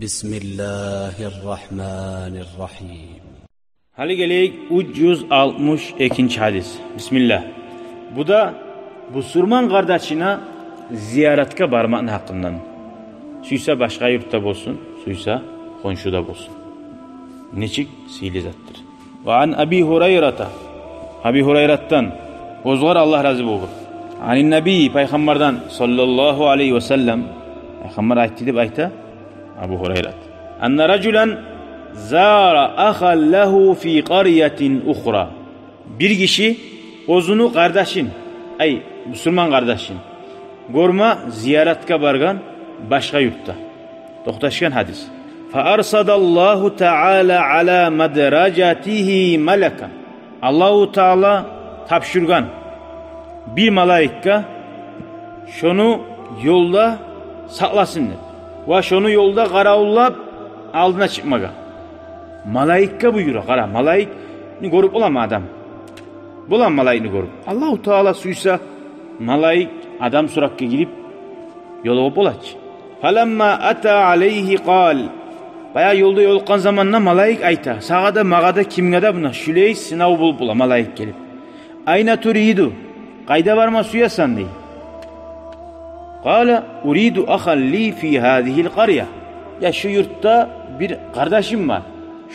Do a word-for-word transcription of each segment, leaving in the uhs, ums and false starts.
بسم الله الرحمن الرحيم. Гьали гелейик уьч юз алтмыш экинчи гьадис. Бисмиллагь. Бу да бусурман къардашына зияратгъа бармакъны гьакъындан. Сюйсе башгъа юртда болсун, сюйсе хоншуда болсун. Нечик сыйлы затдыр. وعن أبي هريرة. Аби Гьурайратдан, оьзюгер Аллагь рази болгъур. عن النبي, пайхаммардан, صلى الله عليه وسلم, пайхаммар айтды деп айта Абу Гьурайрат. أن رجلا زار أخا له في قرية أخرى. Бир гиши оьзюню къардашын, ай, бусурман къардашын гёрме зияратгъа баргъан башгъа юртда. Токъташгъан гьадис. فأرصد الله تعالى على مدرجته ملكا. Аллагьу Таала тапшургъан бир малайикге шону ёлда сакъласын деп ва шону ёлда къаравуллап алдына чыкъмагъа. Малайикге буюра, къара, малайикни гёрюп боламы адам? Боламы малайикни гёрюп? Аллагьу Таала сюйсе, малайик адам суратгъа гирип ёлугъуп бола чы. فلما أتى عليه قال. Баягъы ёлда ёлукъгъан заманда малайик айта: сагъа да, магъа да, кимге де муна шулай сынав болуп бола, малайик гелип. أين تريد؟ Къайда барма сюесен, дей. قال: أريد أخا لي في هذه القرية. Я, шу юртда бир къардашым бар,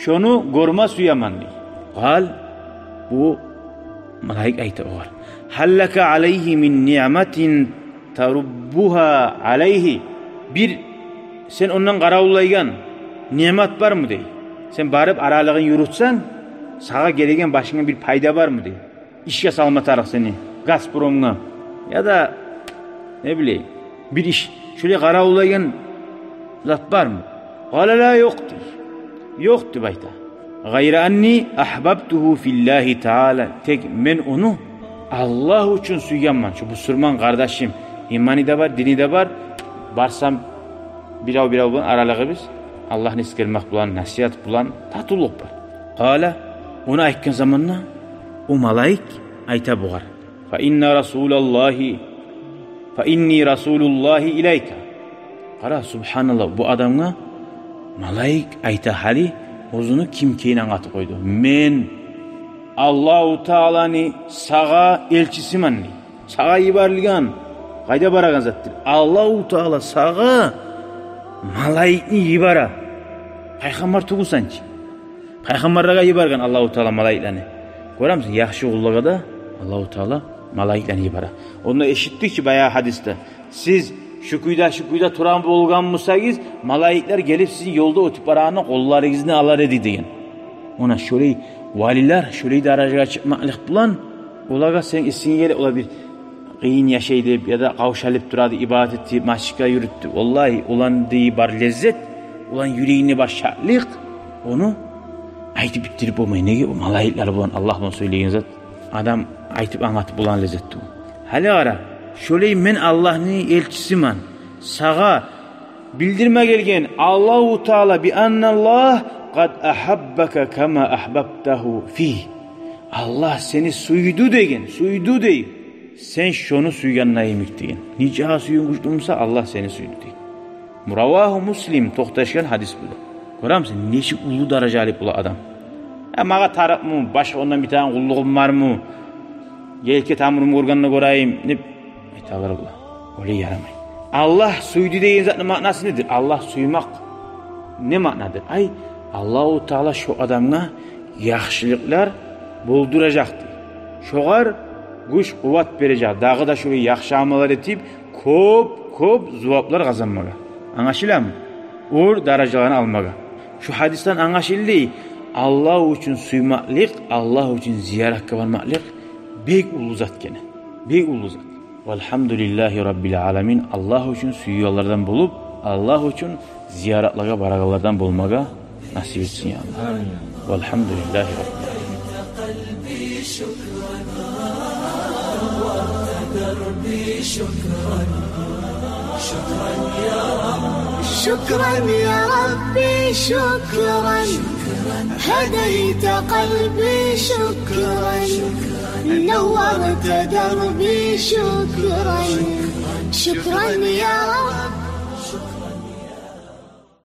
шону гёрме сюемен, дей. قال, бу малайик айта огъар: هل لك عليه من نعمة تربها عليه؟ Бир сен ондан къаравуллайгъан ниъмат бармы, дей. Сен барып аралыгъын юрютсенг, сагъа гелеген башынга бир пайда бармы, дей. Ишге салма тарыкъ сени Газпромгъа, яда, не билейим, бир иш, шулай къаравуллайгъан зат бармы? قال: لا, ёкъ, дей. Ёкъ деп айта. غير أني أحببته في الله تعالى. Тек мен ону Аллагь учун сюйгенмен. Шу бусурман къардашым, иманы да бар, дини де бар. Барсам, бирев-бирев булан аралыгъыбыз Аллагьны эсгермек булан, насигьат булан татывлукъ бар. قال, ону айтгъан заманда о малайик айта бугъар: فإن رسول الله، فإني رسول الله إليك. Къара, субгьаналлагь, бу адамгъа малайик айта гьали, оьзюню ким экенин англатып къойду. Мен Аллагьу Тааланы сагъа элчисимен, дей. Сагъа йиберилген, къайда барагъан затдыр? Аллагьу Таала сагъа малайикни йибере. Пайхаммар тюгюлсен чи. Пайхаммарлагъа йиберген Аллагьу Таала малайиклени. Гёремисен, яхшы къуллагъа да Аллагьу Таала малайиклени йибере. Онда эшитдик чи баягъы гьадисде: сиз шу кюйде, шу кюйде турагъан болгъан бусагъыз, малайиклер гелип сизин ёлда оьтюп барагъанда къолларыгъызны алар эди, деген. Муна шолай валилер шолай даражагъа чыкъмакълыкъ булан, олагъа сен эсинге геле, олар бир къыйын яшай деп, яда къавшалып турады, ибадат этип, мачка юрютюп. Валлагьи, оланы дей бар леззет, оланы юрегинде бар шатлыкъ, ону айтып битдирип болмай. Неге? О малайиклер булан, Аллагь булан сёйлейген зат, адам айтып англатып болагъан леззет тюгюл. Гьали къара, шолай мен Аллагьны элчисимен, сагъа билдирме гелген Аллагьу Таала, بأن الله قد أحبك كما أحببته فيه. Аллагь сени сюйдю деген, сюйдю дей. Сен шону сюйгенде йимик деген. Нечакъы сююнг гючлю буса, Аллагь сени сюйдю деген. رواه مسلم, токъташгъан гьадис бу да. Гёремисен, нечик уллу даража алып бола адам. Э, магъа тарыкъмы, башгъа ондан битагъан къуллугъум бармы? Елке тамурумну гёргенде гёрейим деп айталар була. Олай ярамай. Аллагь сюйдю деген затны маънасы недир? Аллагь сюймек не маънадыр? Ай, Аллагьу Таала шо адамгъа яхшылыкълар болдуражакъ дей. Шогъар гюч-къуват бережек, дагъы да шолай яхшы амаллар этип, кёп-кёп зуваплар къазанмагъа. Англашыламы? Оьр даражаланы алмагъа. Шу гьадисден англашылды: Аллагь учун сюймеклик, Аллагь учун зияратгъа бармакълыкъ бек уллу зат экени. Бек уллу зат. والحمد لله رب العالمين. Аллагь учун сюегенлерден болуп, Аллагь учун зияратлагъа барагъанлардан болмагъа насип этсин, я Аллагь. والحمد لله رب العالمين. شكرا يا ربي، شكرا، هديت قلبي، شكرا، نورت دربي، شكرا، شكرا يا رب.